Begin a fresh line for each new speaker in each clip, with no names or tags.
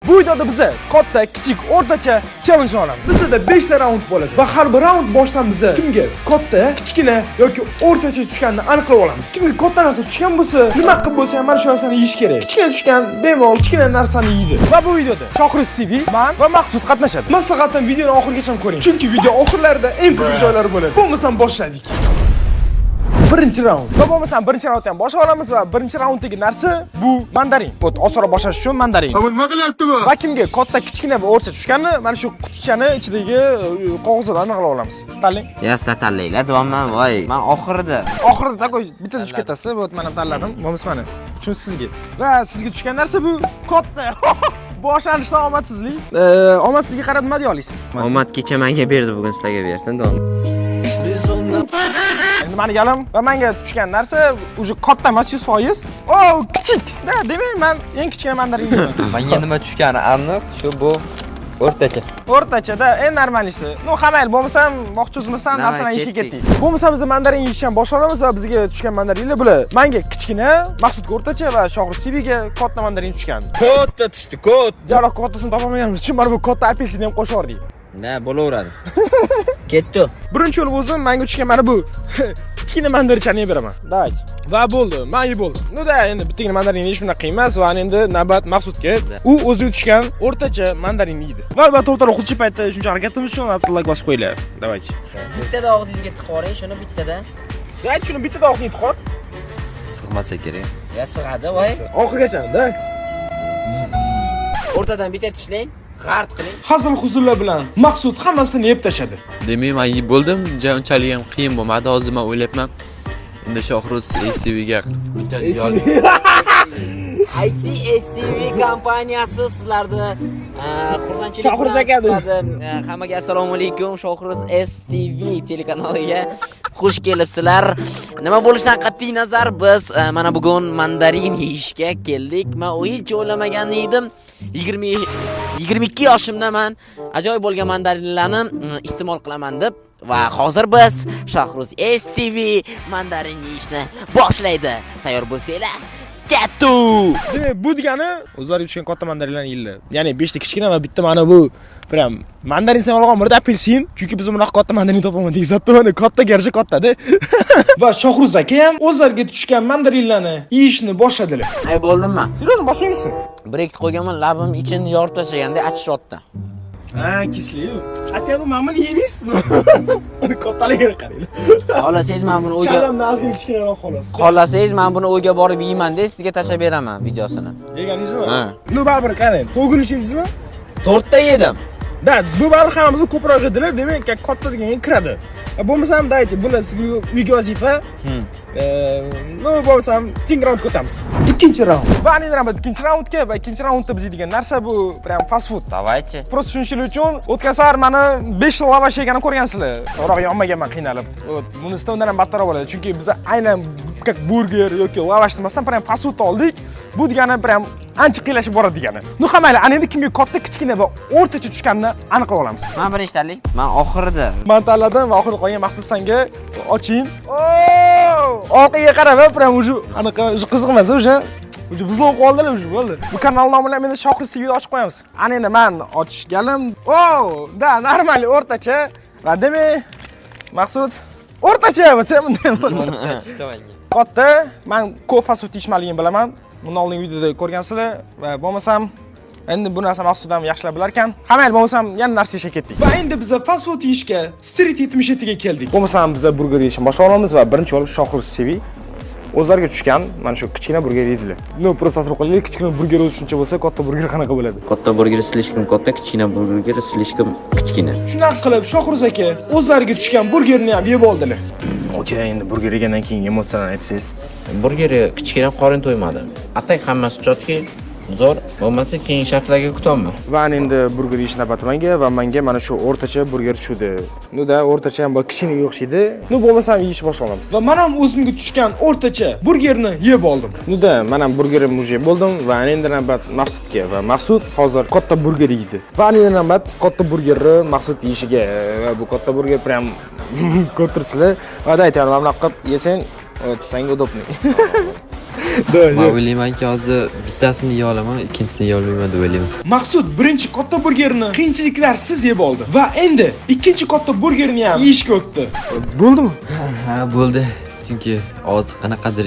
Bu videoda biza katta, kichik, o'rtacha challenge olamiz. Bizda 5 ta raund bo'ladi va har bir raund boshidan biza kimga katta, kichkina yoki o'rtacha tushganini aniqlab olamiz. Kimga katta narsa tushgan bo'lsa, nima qilib bo'lsa ham mana shu narsani yeyish kerak. Kichkina tushgan bemalol kichkina narsani yeydi. Va bu videoda Shohruz TV, man va Maqsud qatnashadi. Maslahatim, videoni oxirigacha ko'ring. Chunki video oxirlarida eng qiziq joylari bo'ladi. Bo'lmasam, boshladik. Birinchi raund. Va bo'lmasam, birinchi raundni ham boshlab olamiz va birinchi raunddagi narsa bu mandarin. Вот, osonroq boshlash uchun mandarin.
Nima qilyapti bu?
Va kimga katta, kichkina va o'rtacha tushganini mana shu qutichani ichidagi qog'ozdan aniqlab olamiz. Tanlang.
Ya, sizlar tanlanglar, davomdan voy. Man oxirida.
Oxirida такой bitta tushib ketasiz. Вот, mana tanladim. Bo'lmasa, mana. Uchun sizga. Va sizga tushgan narsa bu katta. Boshlanishdan omadsizlik. Omadsizga qarab nima deya olasiz?
Omad kecha menga berdi, bugun sizlarga bersin, davom.
Endi mani galim va menga tushgan narsa уже katta emas 100%. O, kichik. Да, demak, men eng kichkina mandarin yeyman.
Menga nima tushgani aniq, shu bu o'rtacha.
O'rtachada eng нормальный si. Ну, mayli, bo'lmasam vaqt cho'zmasdan
Давай,
narsalarni yeyishga
ketdik.
Ketdik. Bo'lmasam, biz mandarin yeyishdan boshlanamiz va bizga tushgan mandarinlar bular. Menga kichkina, Maqsudga o'rtacha va Shohruz TVga katta mandarin tushgan.
Katta tushdi, katta.
Jalol kattasini topolmaganimiz uchun mana bu katta apelsinni ham qo'shib yubordik.
Да, bo'laveradi. Ketdi.
Birinchi bo'lib o'zim menga tushgan mana bu kichkina mandarinchani yeb beraman. Давайте. Va bo'ldi, men yeb bo'ldim. Ну да, endi bittagina mandarin yeyish unaqa qiyin emas va endi navbat Maqsudga. U o'ziga tushgan o'rtacha mandarinni yeydi. Va albatta, o'rtaroq xuddi shu paytda shuncha harakatimiz uchun like bosib qo'yinglar. Давайте.
Bittada og'zingizga tiqib yuboring, shuni bittada.
Давайте, shuni bittada og'zingga tiqib.
Sig'masa kerak.
Ya, sig'adi, voy.
Oxirigacha, да.
O'rtadan bitta tishlang, g'art qiling.
Hazil huzurlar bilan Maqsud hammasini yeb tashladi.
Demak, man yeb bo'ldim. Ja unchalik ham qiyin bo'lmadi. Hozir man o'ylayapman. Endi Shohruz ACVga bunchalik
IT SCV kompaniyasi sizlarni xursandchilik
Shohruz
bilan
aka.
kutadi. Hammaga assalomu alaykum. Shohruz STV telekanaliga xush kelibsizlar. Nima bo'lishidan qat'iy nazar, biz mana bugun mandarin yeyishga keldik. Men hech o'ylamagan edim. 20 22 yoshimda man ajoyib bo'lgan mandarinlarni iste'mol qilaman deb va hozir biz Shohruz STV mandarin yeyishni boshlaydi. Tayyor bo'lsanglar, kettu!
Demak, bu degani o'zlariga tushgan katta mandarinlarni yeydilar. Ya'ni 5 ta kichkina va bitta mana bu prям mandarin desam yolg'on bo'ladi, apelsin. Chunki biz bunaqa katta mandarin topolmadik. Зато mana katta garchi kattada. Va Shohruz aka ham o'zlariga tushgan mandarinlarni yeyishni boshladilar.
Ay, bo'ldimmi?
Серьёзно, boshlaymisan?
Bir ikkita qo'yganman, labim ichini yorib tashlaganda achishyapti.
Ha, кислый. Aka, bu mana buni yemaysizmi? Uni kattaligini qaranglar.
Xohlasangiz, men buni uyga
Kallamdan ozgina kichkinaroq xolos.
Xohlasangiz, men buni uyga borib yeyman de, sizga tashlab beraman videosini.
Yeganingizmi?
Ha.
Ну, baribir qarang. To'g'ri yedingizmi?
To'rtta yedim.
Да, bu baribir hammamiz ko'proq yedilar, demak, katta deganga kiradi. Bo'lmasam, давайте, buni sizga uyga vazifa. Ну, bo'lmasam, keyingi raundga o'tamiz. Ikkinchi raund. Va endi navbat ikkinchi raundga va ikkinchi raundda biz yeydigan narsa bu prям fast food.
Давайте.
Просто tushunishingiz uchun, o'tgan safar mani 5 xil lavash yeganini ko'rgansizlar. To'g'ri, yonmaganman qiynalib. Вот, bunisida undan ham battarroq bo'ladi. Chunki biz aynan как burger yoki lavash demasdan prям fast food oldik. Bu degani prям ancha qiyinlashib boradi degani. Ну, ha, mayli, ana endi kimga katta, kichkina va o'rtacha tushganini aniqlab olamiz.
Men birinchi tanlang. Men oxirida.
Man tanladim va oxirida qolgan Maqsud sanga oching. Orqaga qarab, prям уже anaqa уже qiziq emas, уже взлом qoldilar, уже bo'ldi. Bu kanal nomini ham endi Shohruz TVda ochib qo'yamiz. Ana endi man ochganim. O, да, нормально, o'rtacha. Va demak, Maqsud o'rtacha bo'lsa ham bunday bo'ladi. Katta, man ko'p fast food yeyishmaligimni bilaman. Bundan oldingi videoda ko'rgansizlar va bo'lmasam, endi bu narsa Maqsud ham yaxshilab bilar ekan. Ha, mayli, bo'lmasam yana narsa yeyishga ketdik. Va endi biz fast food yeyishga Street 77 ga keldik. Bo'lmasam, biz burger yeyishni boshlab olamiz va birinchi bo'lib Shohruz TV o'zlariga tushgan mana shu kichkina burger yeydilar. Ну, просто tasavvur qilinglar, kichkina burger o'zi shuncha bo'lsa, katta burger qanaqa bo'ladi?
Katta burger слишком katta, kichkina burger слишком kichkina.
Shunaqa qilib Shohruz aka o'zlariga tushgan burgerni ham yeb oldilar. Okey, endi burger yegandan keyin emotsiyalarni aytsangiz.
Burgeri kichkina, qorin to'ymadi. А так hammasi чётко, zo'r. Bo'lmasa, keyingi shartlarga kutaman.
Va endi burger yeyish navbati menga va menga mana shu o'rtacha burger tushdi. Ну да, o'rtacha ham bor, kichkinaga o'xshaydi. Ну, bo'lmasam, yeyish boshlanamiz. Va men ham o'zimga tushgan o'rtacha burgerni yeb oldim. Ну да, men ham burgerimni уже yeb bo'ldim va endi navbat Maqsudga va Maqsud hozir katta burger yeydi. Va endi navbat katta burgerni Maqsud yeyishiga va bu katta burger prям ko'rib turibsizlar. Va да, aytaman, mana bunaqa qilib yesang, вот, senga удобный.
Man o'ylaymanki, hozir bittasini yeya olaman, ikkinchisini yeya olmayman deb o'ylayman.
Maqsud birinchi katta burgerni qiyinchiliklarsiz yeb oldi va endi ikkinchi katta burgerni ham yeyishga o'tdi. Bo'ldimi?
Ha, bo'ldi. Chunki hozir qanaqadir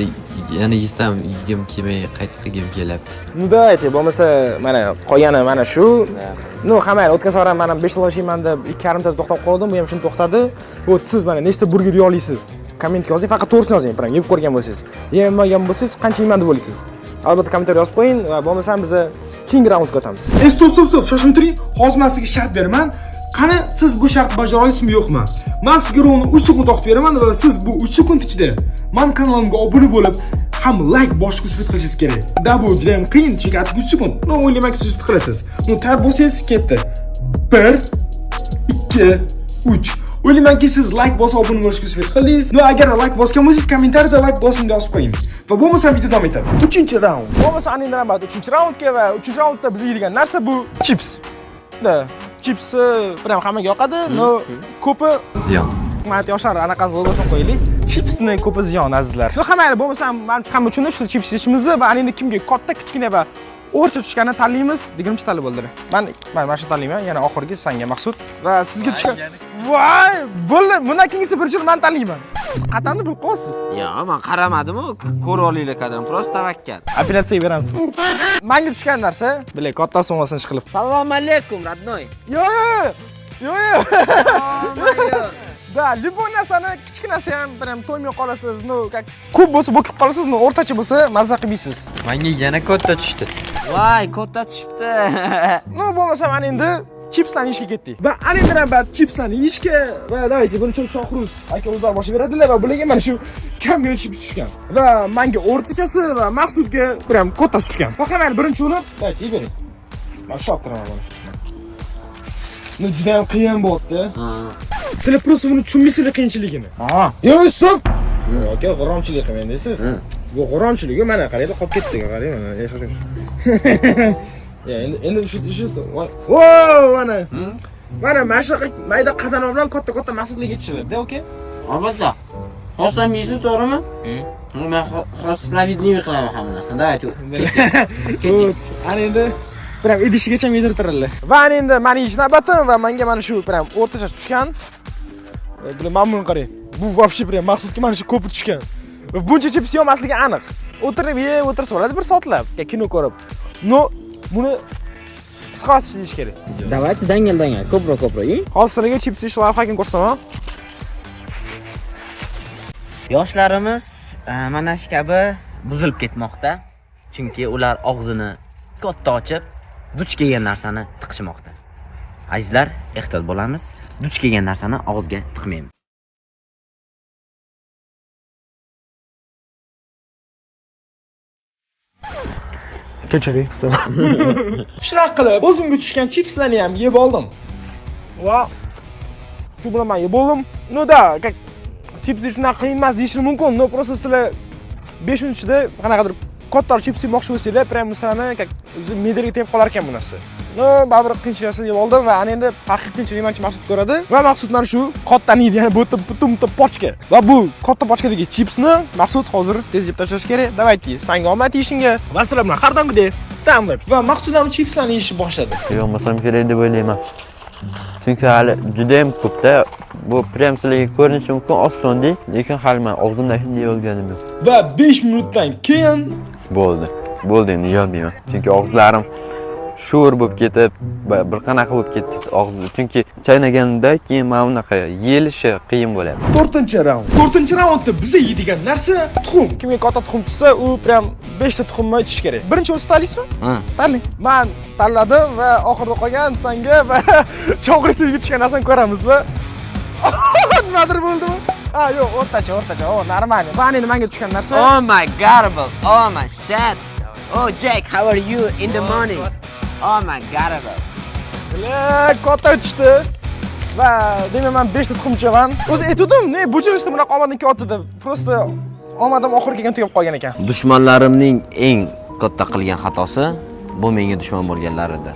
yana yesam yegim kelmay, qayta qilgim kelyapti.
Ну давайте, bo'lmasa mana qolgani mana shu. Ну, hamma o'tgan safar ham mana 5 ta yeyman deb 2,5 ta to'xtab qoldim, bu ham shuni to'xtadi. Вот siz mana nechta burger yeya olasiz? Kommentga yozing, faqat to'g'risini yozing, prям yeb ko'rgan bo'lsangiz. Yemagan bo'lsangiz, qancha yeyman deb o'ylaysiz? Albatta kommentariy yozib qo'ying va bo'lmasam biz keyingi raundga o'tamiz. E, стоп, стоп, стоп, shoshmay turing. Hozir men sizga shart beraman. Qani, siz bu shartni bajara olasizmi, yo'qmi? Men sizga ровно 3 sekund vaqt beraman va siz bu 3 sekund ichida mani kanalimga obuna bo'lib, ham layk bosishga успеть qilishingiz kerak. Да, bu juda ham qiyin, chunki atigi 3 sekund. Но, o'ylaymanki, siz успеть qilasiz. Ну, tayyor bo'lsangiz, ketdi. 1, 2, 3. O'ylaymanki, siz layk bosib obuna bo'lishga успеть qildingiz. Но, agar layk bosgan bo'lsangiz, kommentariyada layk bosing deb yozib qo'ying. Va bo'lmasam video davom etadi. 3-raund. Bo'lmasa ana endi navbat 3-raundga va 3-raundda biz yeydigan narsa bu chips. Да, chipsi prям hammaga yoqadi, но ko'pi
Ziyon.
Hukumat yoshlar anaqasi logosini qo'yaylik. Chipsni ko'pi ziyon, azizlar. Но, hamma bo'lmasam manimcha hamma uchun shu chips yeyishimizni va ana endi kimga katta, kichkina va o'rta tushganini tanlaymiz. Deguncha tanlab bo'ldi. Man mana shuni tanlayman, yana oxirgi sanga, Maqsud, va sizga tushgan. Voy, bo'ldi. Bundan keyingisi birinchi man tanlayman. Siz qatanni bilib qo'yasiz.
Yo, man qaramadim-u, ko'ra olinglar kadrni, просто tavakkal.
Operatsiyaga beramiz. Manga tushgan narsa, bilay, kattasi bo'lmasin ish qilib.
Salom alaykum, родной.
Yo'q, yo'q. Yo'q, yo'q. Да, любой narsani kichkinasi ham prям to'ymay qolasiz, ну, как ko'p bo'lsa bo'kib qolasiz, но o'rtacha bo'lsa mazza qilib yeysiz.
Menga yana katta tushdi.
Voy, katta tushibdi.
Ну, bo'lmasa mana endi chipslarni yeyishga ketdik. Va ana endi navbat chipslarni yeyishga va давайте birinchi Shohruz aka o'zlari boshlab beradilar va bularga mana shu kamgina chips tushgan. Va menga o'rtachasi va Maqsudga prям kattasi tushgan. Va hamma birinchi bo'lib, давайте yeb bering. Man ushlab turaman buni. Ну, juda ham qiyin bo'lyapti. Sizlar просто buni tushunmaysizlar qiyinchiligini.
Ha.
Yo'q, стоп. Yo'q, aka, g'irromchilik qilmang deysiz. Bu g'irromchiligi mana qaranglar, qolib ketdi, qarang mana, yashashin. Ya, endi shu Wow, mana. Mana shunaqa mayda qadamlar bilan katta-katta maqsadlarga yetishiladi, okey?
Albatta. Hozir yeysiz, to'g'rimi? Men hozir справедливый qilaman hamma narsani. Давайте.
Вот, ana endi prям idishigacha yedirtiradilar. Va ana endi mani yeyish navbatim va menga mana shu prям o'rtacha tushgan. Bular mana buni qarang. Bu вообще prям Maqsudga mana shu ko'pi tushgan. Va buncha chips yemasligi aniq. O'tirib yeb o'tirsa bo'ladi bir soatlab, kino ko'rib. Но, buni qisqa vaqt ichida yeyish kerak.
Давайте dangal dangal, ko'proq ko'proq yeng.
Hozir sizlarga chips yeyish лайфхак ini ko'rsataman.
Yoshlarimiz mana shu kabi buzilib ketmoqda. Chunki ular og'zini katta ochib, duch kelgan narsani tiqishmoqda. Azizlar, ehtiyot bo'lamiz. Duch kelgan narsani og'izga tiqmaymiz.
Kechiring. Shunaqa qilib, o'zimga tushgan chipslarni ham yeb oldim. Va shu bilan men yeb oldim. Ну да, как chips shunaqa qiyin emas deyishim mumkin, но просто sizlar 5 minut ichida qanaqadir kattaroq chips yemoqchi bo'lsanglar, prям sizlarni как o'zi me'daga tegib qolar ekan bu narsa. Но, baribir qiyinchilik yeb oldim va ana endi haqiqiy qiyinchilik manimcha Maqsud ko'radi. Va Maqsud mana shu kattani yeydi, ya'ni bu yerda butun bitta pochka. Va bu katta pochkadagi chipsni Maqsud hozir tez yeb tashlash kerak. Давайте, sanga omad yeyishingga. Va sizlar bilan har doimgidek timelapse. Va Maqsud ham chipslarni yeyishni boshladi.
Yeyolmasam kerak deb o'ylayman. Chunki hali juda ham ko'pda. Bu prям sizlarga ko'rinishi mumkin osonlik, lekin hali man og'zimdan shunday olganim yo'q.
Va 5 minutdan keyin
Bo'ldi. Bo'ldi, endi yeyolmayman. Chunki og'izlarim sho'r bo'lib ketib, bir qanaqa bo'lib ketdi og'zi. Chunki chaynaganda keyin mana bunaqa yeyilishi qiyin bo'lyapti.
4-raund. 4-raundda biza yeydigan narsa tuxum. Kimga katta tuxum tushsa, u prям 5 ta tuxumni ichish kerak. Birinchi o'zi tanlaysizmi?
Ha.
Tanlang. Man tanladim va oxirida qolgan sanga va Shohrusga tushgan narsani ko'ramiz va nimadir bo'ldimi? Ha, yo'q, o'rtacha, o'rtacha. O, нормально. Va endi menga tushgan narsa
Oh my god, oh my shit. Oh Jack, how are you in the morning? Oh my god.
Le, katta tushdi. Va demak men 5 ta tuxum ichaman. O'zi aytgandim, ne bu chellenjda bunaqa omadim kelyapti deb. Просто omadim oxiri kelgan tugab qolgan ekan.
Dushmanlarimning eng katta qilgan xatosi bu menga dushman bo'lganlaridir.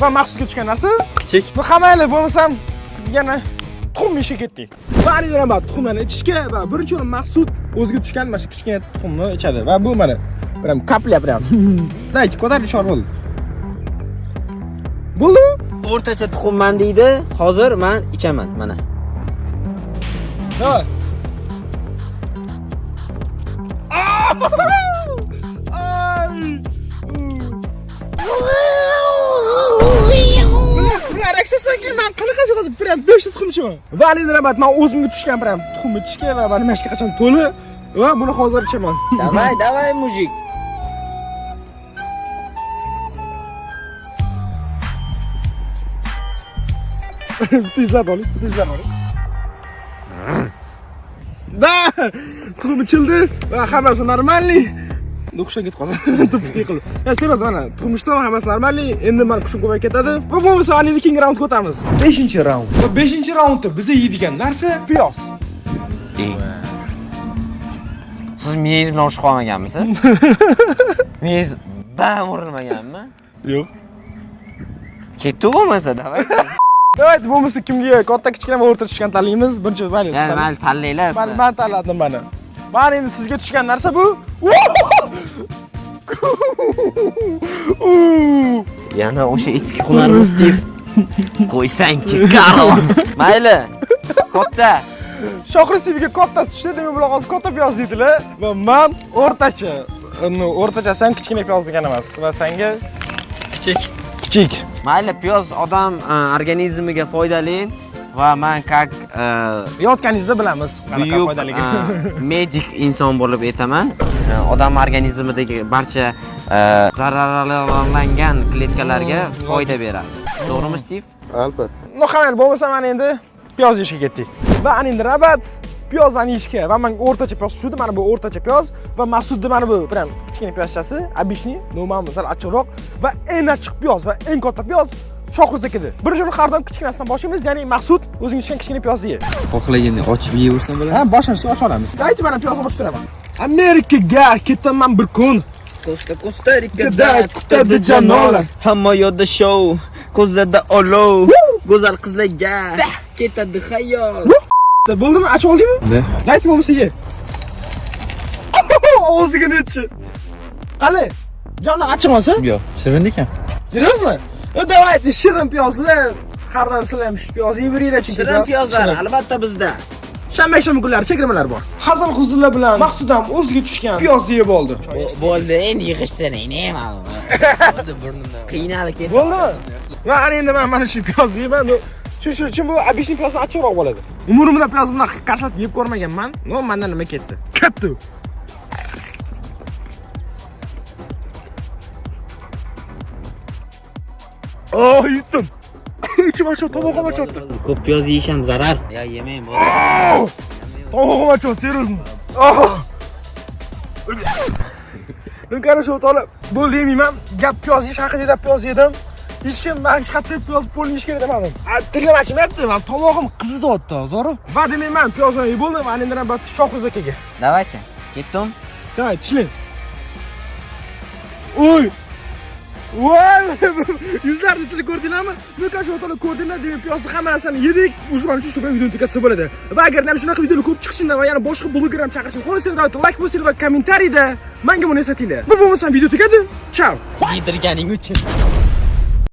Va Maqsudga tushgan narsa
Kichik.
Bu hamayli bo'lmasam yana tuxum yeyishga ketdik. Va ana navbat tuxumlarni ichishga va birinchi o'rin Maqsud o'ziga tushgan mana shu kichkina tuxumni ichadi va bu mana прям капля прям. Давайте, ko'tar ichor bo'ldi. Bo'ldimi?
O'rtacha tuxumman deydi. Hozir men ichaman, mana.
Давай. Ay! Bular reaksiyasidan keyin man qanaqasi hozir prям 5 ta tuxum ichaman. Va endi navbat man o'zimga tushgan prям tuxum ichishga va mana mashka qachon to'la va buni hozir ichaman.
Давай, давай, мужик.
Bitta izlab oling, bitta izlab oling. Да, tuxum ichildi va hammasi нормальный. Nuqshan ketib qoldi. Tupti qilib. Ya, серьёзно, mana tuxum ichdim, hammasi нормальный. Endi mana kuchim ko'payib ketadi. Va bo'lmasa mana endi keyingi raundga o'tamiz. 5-raund. Va 5-raundda biz yeydigan narsa piyoz.
Siz miyangiz bilan urushib qolmaganmisiz? Miyangiz bam urilmaganmi?
Yo'q.
Ketdi bo'lmasa, давай.
Давайте, bo'lmasa kimga katta, kichkina va o'rta tushgan tanlaymiz. Birinchi mayli.
Ya, mayli, tanlanglar.
Man tanladim mana. Mana endi sizga tushgan narsa bu.
Yana o'sha eski hunarimiz Steve. Qo'ysangchi, Karl. Mayli. Katta.
Shohruz TVga kattasi tushdi, demak bular hozir katta piyoz deydilar. Va man o'rtacha. Ну, o'rtachasi ham kichkina piyoz degani emas. Va senga
Kichik.
Kichik.
Mayli, piyoz odam organizmiga foydali va man как
Yotganingizda bilamiz qanaqa
buyuk
foydaligini.
Medik inson bo'lib aytaman. Odam organizmidagi barcha zararlangan kletkalarga foyda beradi. To'g'rimi, Steve?
Albatta.
Ну, mayli, bo'lmasa mana endi piyoz yeyishga ketdik. Va ana endi navbat piyozani yeyishga va men o'rtacha piyoz tushdi, mana bu o'rtacha piyoz va Maqsudni mana bu prям kichkina piyozchasi, обычный, но mana bu sal achchiqroq va eng achchiq piyoz va eng katta piyoz Shohruznikida. Birinchi o'rin har doim kichkinasidan boshlaymiz, ya'ni Maqsud o'zing tushgan kichkina piyozni ye.
Xohlaganini ochib yeyaversam bo'ladi.
Ha, boshlanishga ocha olamiz. Давайте, mana piyozni ochib turaman. Amerikaga ketaman bir kun.
Costa Costa
Rikada kutadi janolar.
Hamma yoqda shou, ko'zlarda olov, go'zal qizlarga ketadi xayol.
Bo'ldimi? Achib oldingmi?
Да.
Давайте, bo'lmasa ye. Og'ziga nechi? Qani? Joni achchiq olsa?
Yo'q, shirin ekan.
Серьезно? Ну давайте, shirin piyozni har doim sizlar ham shu piyozni yeyaveringlar, chunki
Shirin piyozlar
shirin.
Albatta bizda.
Shanba yakshanba kunlari chegirmalar bor. Hazil huzurlar bilan Maqsud ham o'ziga tushgan piyozni yeb oldi.
Bo'ldi, endi yig'ishtiring, nima
Burnimdan.
Qiynalib ketdim.
Bo'ldimi? Va ana endi men mana shu piyozni yeyman. Ну, shu uchun bu обычный piyozdan achchiqroq bo'ladi. Umrimda piyoz bunaqa qashlab yeb ko'rmaganman. Но, mendan nima ketdi? Ketdi. Oh, yutdim. Ichim achchiq, tomog'im achyapti.
Ko'p piyoz yeyish ham zarar. Ya yemang, bo'ldi.
Tomog'im achyapti, серьезно. Oh. Ну, короче, o'rtoqlar, bo'ldi, yemayman. Gap piyoz yeyish haqida edi, piyoz yedim. Hech kim man hech qayerda piyoz pul yeyish kerak demadim. Tilim achmayapti, man tomog'im qizityapti hozir. Va demayman, piyozni yeb bo'ldim, ana endi navbat Shohruz akaga.
Давайте. Ketdim.
Давай, tishlang. Uy! Voy! Yuzlarini sizlar ko'rdinglarmi? Ну, конечно, o'rtoqlar, ko'rdinglar, demak piyozni hamma narsani yedik. Уже mana shu bilan videoni tugatsa bo'ladi. Va agar mana shunaqa videolar ko'p chiqishini va yana boshqa bloger ham chaqirishini xohlasanglar, давайте like bosinglar va kommentariyda menga buni eslatinglar. Va bo'lmasam video tugadi. Chao.
Yedirganing uchun.